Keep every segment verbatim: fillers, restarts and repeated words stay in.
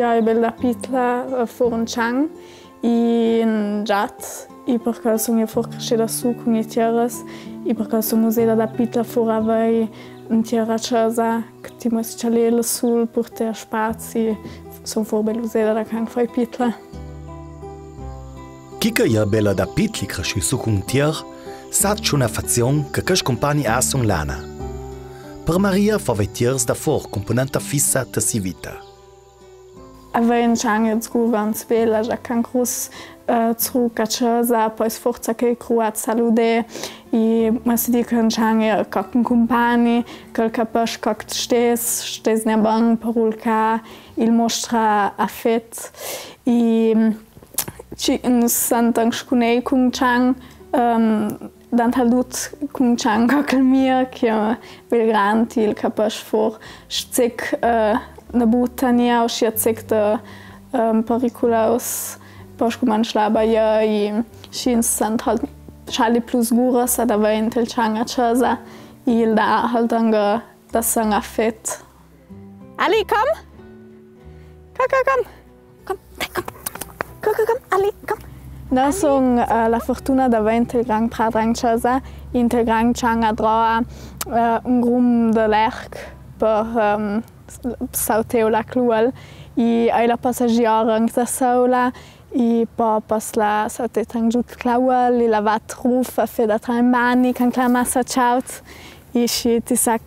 Jo, e bel da pitla, eh, fur un cian e un giat, e parcè sun jo fur crescida su cun i tieras, e parcè sun useda da pitla fur avei un tier a cesa, che ti muesti cialel, sul, purti a spazi, sun fur bel useda da can fai pitla. Chi che e bela da pitli cresciui su cun un tier, sa ciò na afazion che chescj cumpagni a sun lana. Per Maria fava i tiers da fur cumponenta fissa ta si vita. Avei un cian e zgura un bel, già can crus, eh, zruc a cesa, po forza che cru a saludè, e ma si dice un cian e ca cun cumpagni, che el capesce ca stes, stes ne ban, per ulca, el mostra afet, e, mm, ci, nus sentans cun ei, cun cian, ehm, Dant al dut cun cian ca chel mio, che e bel grand, el capesce fur, sec, eh, na butania, o scia sec de, ehm, periculos, po scumanci la baia, e sci nus sent halt, sciali plu sguros, ad avei un tier cian a cesa, e el da halt anca da san afet. Ali, come! Come, come, come. Come, dai, come. Come, come, come. Ali, come. Nus sun, eh, la fortuna da avei un tier grand pradre an cesa, un tier grand cian adroa, eh, un grum de lerc per, ehm, s-, sauteu la cluel, e eila passa giorn da sola, e po passa la sauteta an giù cluel, e la va truf a feda tra in bani, can clama sa ciaut, e sci ti sa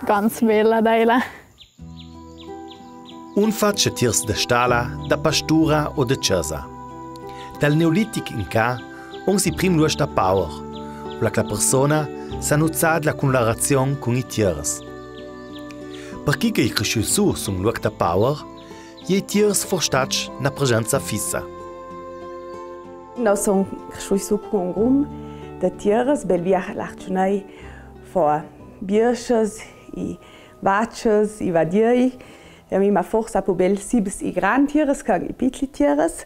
ganz bela da eila. Un facia tiers de stala, da pastura o de cesa. Dal neolitic in ca, un si prim luoc da pauer, là che la persona sa nuzà la cunlarazion cun i tiers. Per chi che e cresciui su sun luoc da pauer, i tiers fur stats na presenza fissa. Nus sun cresciui su cun un grum de tiers, bel via l'arciunei fo biescias e vacias e vadiei, e mi ma forsa pu bel sibs e grand tiers ca i pitli tiers.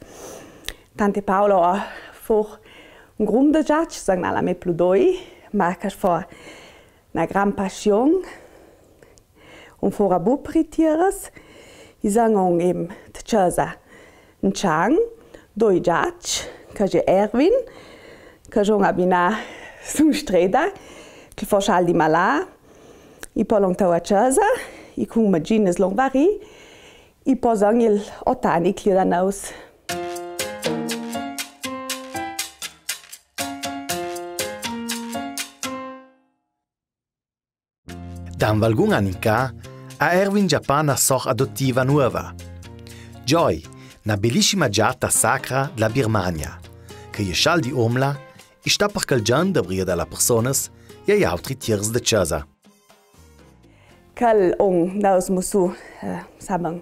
Tante Paula fur un grum de giac, san nala me plu doi, ma ca fo na gran passion, un fora bu per i tiers, i san un em de cesa, un cian, doi giac, ca xe Erwin, ca son abinà su streda, che fo scial di malà, i po l'on tau a cesa, i cun maginas l'on varì, i po san il otani che li da nous. Dan valgun an in ca, a Erwin già pa na sor adottiva nuova. Joy, na belisima giata sacra dla Birmania, che e scial di omla, e sta per chel gian de bria da la personas, e ai autri tiers de cesa. Chel on nous musu, eh, saban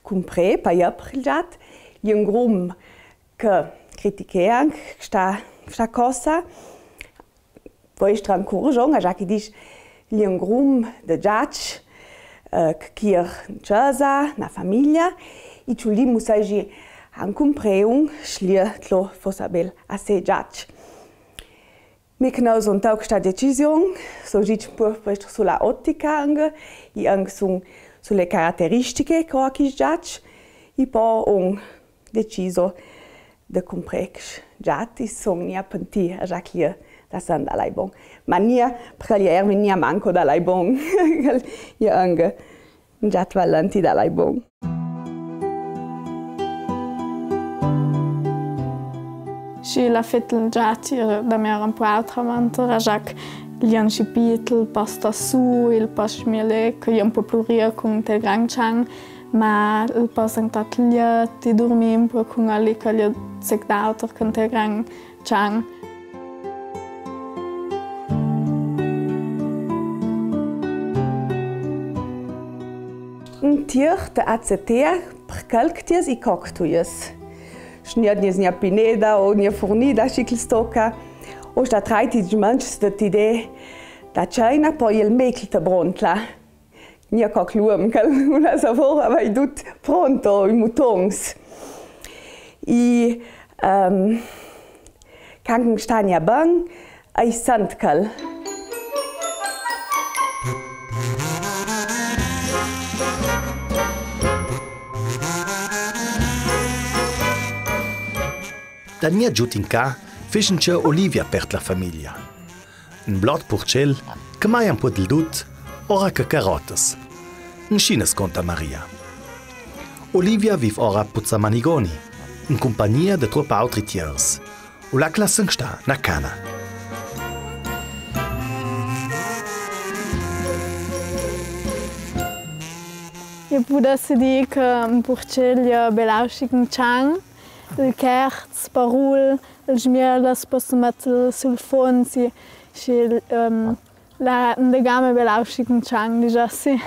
cumpre, pa iapre il giat, e un grum che critichean, sta, sta cosa, Voi stran cur Jon, a già chi dis, l'è un grum de giac, eh, che chir in cesa, na famiglia, i ciulì mu saigi an cumpreun, sch'l'è tlo fossa bel a se giac. Mi cnous un tauc sta decision, so gic pur, pur sulla ottica anc, i anc sun sulle caratteristiche che ho a chi giac, i po un deciso de cumpre chel giat, i son gnà pentì a già chi l'è da san da lai bon. Ma gnà, perché l'è Erwin gnà manco da lai bon. L'è anca un giat valenti da lai bon. Schi la fettel giat, eh, da me era un po' autra, ma antra già l'è un scipitel, pasta su, il pas miele, che l'è un po' plurì cun te gran cian, ma il pas anca tat liet, i durmi un po' cun ali, che l'è sec d'auter cun te gran cian. Un tier te accetea per calc tiers i coc tuies. Sch'gn-, gnà pineda o gnà furnida, schi chel stoca. O sta trai ti mancs de ti de da ceina, po il mecl te brontla. Gnà coc l'uom, chel una savor avai dut pronto, i mutons. I, ehm, can stagna ban, ai sant chel. Ad gnà giù in cà, fesc'nce Olivia pert la famiglia. Un blot purcel, che maia un po' del dut, ora che carotas. Inscì ne sconta Maria. Olivia viv ora a Puzza Manigoni, in cumpagnia de truopp autri tiers. U là che la sent stà na cana. I pudessi dì che un purcel i è bel auscì che un cian, il cherz, parul, il smiel, la si pos mett sul fons, sì, sì, ehm, la, un legam bel auscì che un cian, disassi.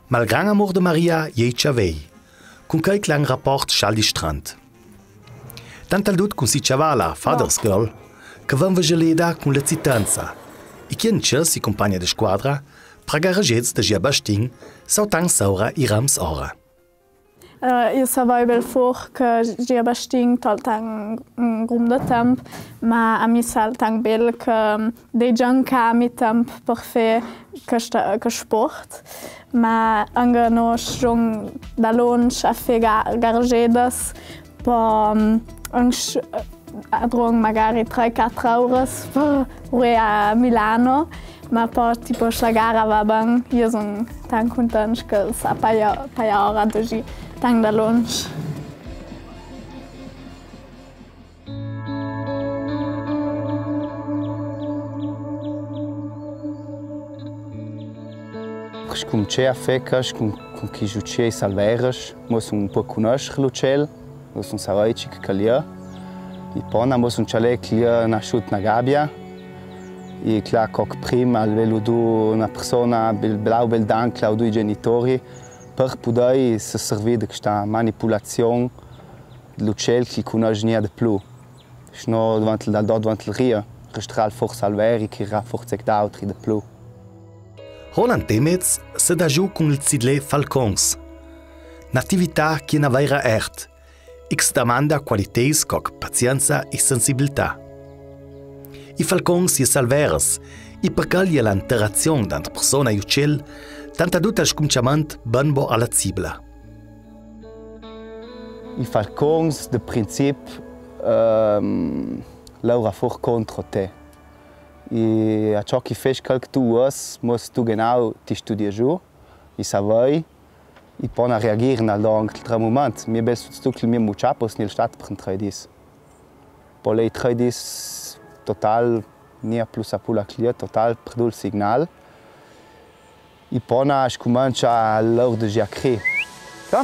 Ma il gran amor de Maria i è i chavei, cun chel che la à un raport schal distrant. Tant al dut cun si chavala, Father's Girl, che ven vegeleda cun l'ezitanza, e che ince si cumpagna de squadra, pra gareghets de Giabastin, sautant saura i rams ora. Eh, i savei bel fort che Giabastin tol tant un grum de temp, ma a mi sal tant bel che dei già anca mi temp per fé chest, chest sport, ma anca no son da lunsch a fé ga-, garegedas, po, mm, anca, eh, adron magari trei, quater oras per rivà a Milano, ma po, tipo, se la gara va ben, i son tant cuntents che i sa paia, paia ora de ghì tant da lunsch. Scumincè a fé chest cun, cun chei uciei salveras, mo sun un po' cunuscü l'uciel, mo sun savei ce che chel i è. E po, mo sun cialà che chel i è nasciut na gabia, e chel là, co che prima, al veva dà na persona, bel, blau bel dan, chel là, i doi genitori, per pudè se servì de chesta manipulazion l'uciel che i cunosce gnà de plui. Se no, devant, dal do devant la ria, resterà forsa al veri, che i era forsa chei d'autri de plui. Roland Demez se dà giù cun il zidlé falcons. N'atività che i è na veira art, e che se damanda qualiteis co pazienza e sensibilità. I falcons i è salveras, e per chel i è la interazion denter persona e uciel, tant a dut al scuminciament ben bo a la zibla. I falcons, de princip, ehm, laura for contro te. E a ciò che i fece chel che tu vus, mo se tu genau ti studia giù, i savei, i pon reagir nel do anca tre mument. Mi bel su tu che il mio mucià pos nel stat per un trei dis. Po lei trei dis total, gnà plui sa pula clì, total, perdu il signal. E po na scumincia l'or de giacri. Sa?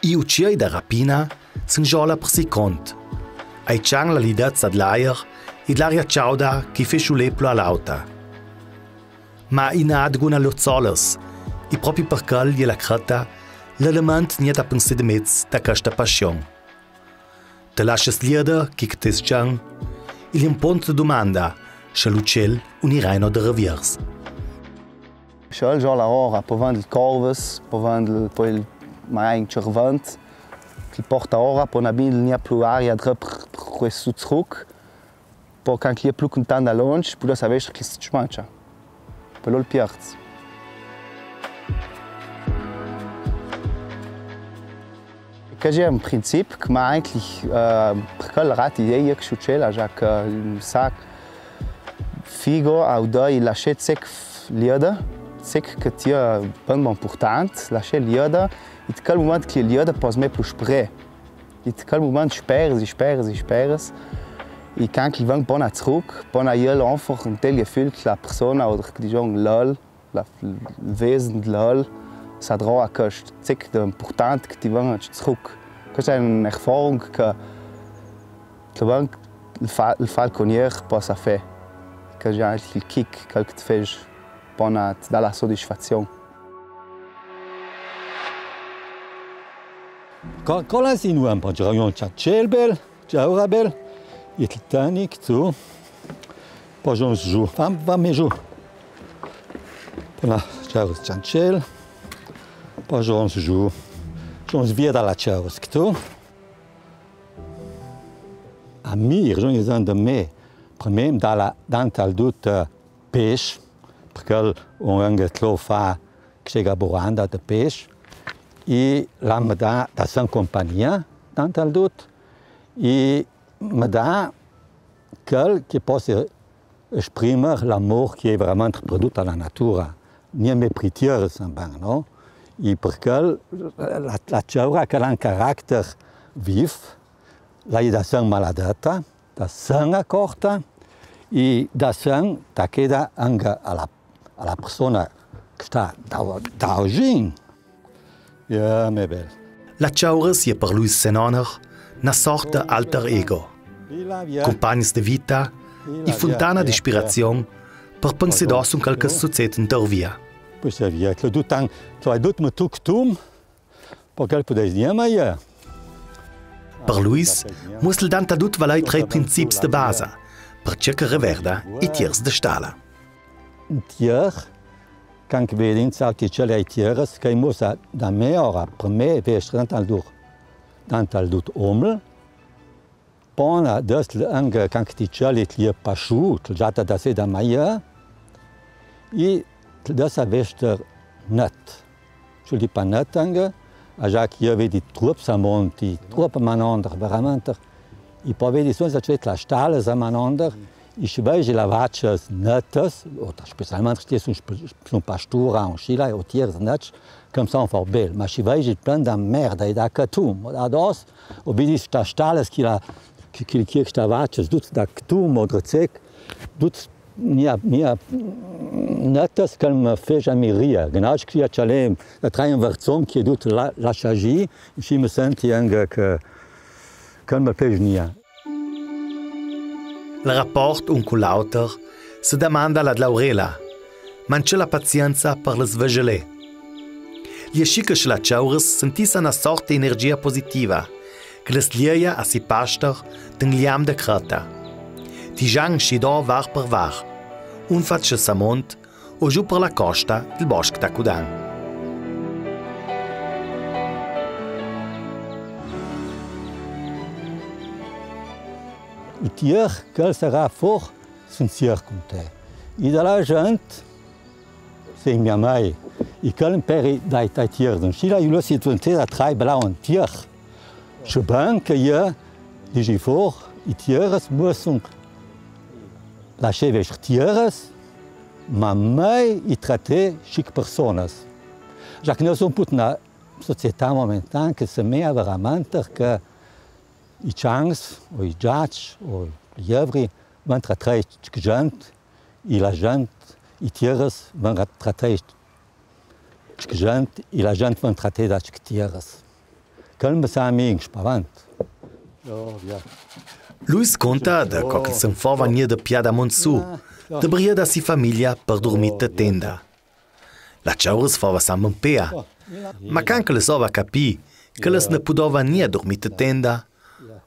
I uciei da rapina s'ingiola per si cont. Ai cian la lidezza de l'aer e de l'aria ciauda che i fece ulè plui a l'auta. Ma i na adguna lor zolas, e propi per chel i è la creta l'element gnà da pensé de mez da chesta passion. Te lasses lieder, che te s-cian, e l'impunt te dumanda se l'uciel un iraino de reviers. Se el giola ora, po vend il corvas, po vend il, po il, magari un cervent, che porta ora, po na bin gnà plui aria drep, quessu zruc, po can che i è plui cuntant da longe, pudess aver che si smancia. Po lu pierd. Che xe un princip che m'ha anca, eh, per quel rat i è che suceda, già che un sac figo, au dai lascià zec lieder, zec che ti è ben, ben important, lascià lieder, e de quel mument che lieder pos mia plui sprè. E de quel mument speras, e speras, e speras. E can che i vegn bona zruc, bona iel anfach un tel Gefül che la persona oder che, disons, l'öl, la, il vesen de l'öl, sa droa chest, zec de important che ti vegn zruc. Chesta xe un'erfahrung che, che vegn il fa-, il falconier possa fé. Che xe anca il kick, quel che te fece bona, te dà la sodisfazion. Co-, cola si nu am po già un ciancel bel. Ciao, Rabel. E te tenic, tu. Po gions giù. Vam, vam giù. Po la ciao, ciancel. Po gions giù. Gions via da la ciao, tu. A mi, i ragjonz a me, per me, me dà la, dà ant al dut, eh, pesch, per chel on anche tro fa, che chega buranda de pesch, e la me dà, dà san compagnia, dà ant al dut, e me dà chel che possa esprimer l'amor che i è verementri per duta la natura, gnà me per i tieras, ben, no? E per chel, la, la ceura, chel à un caracter vif, la è da san maladeta, da san acorta, e da san, da cheda anca a la, a la persona che sta da, da oggi. Ja, me bel. La ceura e je per Luis Senoner na sorta alter ego. Compagns de vita e funtana d'ispirazion per pensà su chel che suced intorna. Poi se via, che dut an, cioè dut me tuc tum, perché el pudess dir, ma io. Per Luis, muossa dà ant al dut valei trei princips de basa, per chel che reguarda i tieras de stala. Un tier, can che vedi in sau che ce le tieras, che i muossa da me ora, per me, vestri dà ant al dut, dà ant al dut omel, pona, dest anca can che ti ce le tlie pasciù, che giatta da se da maia, e dest a vester net. Ciò di pa net anca, a già che i vedi truops a monti, truop manonder, verementri, e po vedi sons a ce la stala a manonder, e se vedi la vacias netas, o specialmentri se son, son pastura, o scila, o tieras netas, che son for bel, ma se vedi plen da merda e da catum, o da dos, o vedi sta stala che la, che, che, che sta vacias, dut da catum, o drezec, dut gnà, gnà netas che me fece a miria, genau che a cialem, la traie un verzon che dut la, la sagi, e si me senti anca che, che me fece gnà. El raport un cun l'auter se damanda la dlaurela, ma anca la pazienza per las vegelas. L'è ascì che la ceura sentissa na sorta d'energia positiva, che las lieia a si paster d'un liam de creta. Tigian sci do var per var, un face samont, o giù per la costa del bosc da Cudan. I tier, chel sarà for, son tier cun te. E da la gent, se mia mai, e chel imperi dai, dai tier, don Scila, e lu si tu te da trai blau un tier. Sche ben che i digi for, i tieras muosson la sceves tieras, ma mai i tratte schi che personas. Già che no son put na società momentan che se mea verementri che i cians, o i giacs, o i lievri, van trattei schi che gent, e la gent, i tieras van trattei schi che gent, e la gent van trattei da schi che tieras. Chel me sa a mi un spavent. Luis conta de co che se'n fova gnà de pià da mont su, de bria da si famiglia per durmì te tenda. La ceura se fova san ben pea, ma can che las ova capì che las ne pudova gnà durmì te tenda,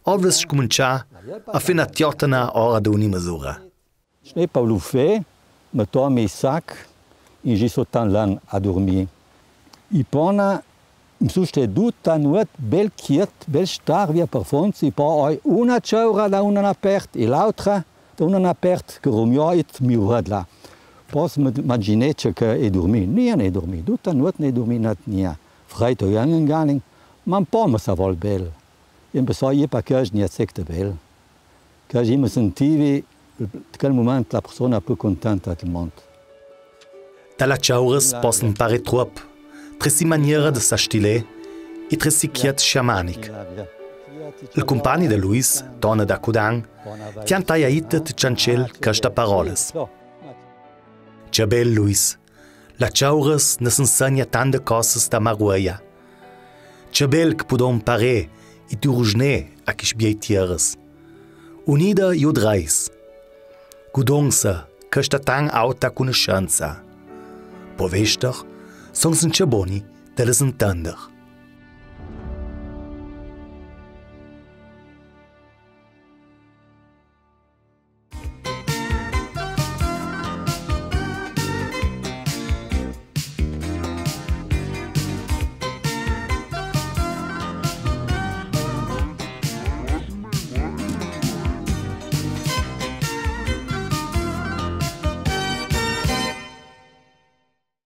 ov las scumentsà a fé na tiotana ora de ogni mesura. Sne pa lu fé, me tormi i sac, e gi sotan lan a durmì. E pona, me su stà duta nuot bel chiet, bel star via per fons, e po oi una ceura da una na pert, e l'autra da una na pert, che rumioit mi vedla. Po se me, maginece che e durmì, gnà ne durmì, duta nuot ne durmì, net gnà. Freit o gnà, ma un po me sa vol bel. E me so, e pa che gnà sec de bel. Che mi sentivi, in chel mument, la persona plui contenta del mont. Da la ceura se possa imparà truop, tre si maniera de sa stilà e tre si chiet sciamanic. El cumpani de Luis, Tone da Cudan, tian taia ite te ciancel chestas parolas. Ce bel, Luis, la ceura ne s'ensegna tante cosas da marueia. Ce bel che pudom imparà e durusnà a chis biei tieras. Unida i udrais. Gudonsa chesta tan auta cunescensa. Po vester, son sincer boni de las intender.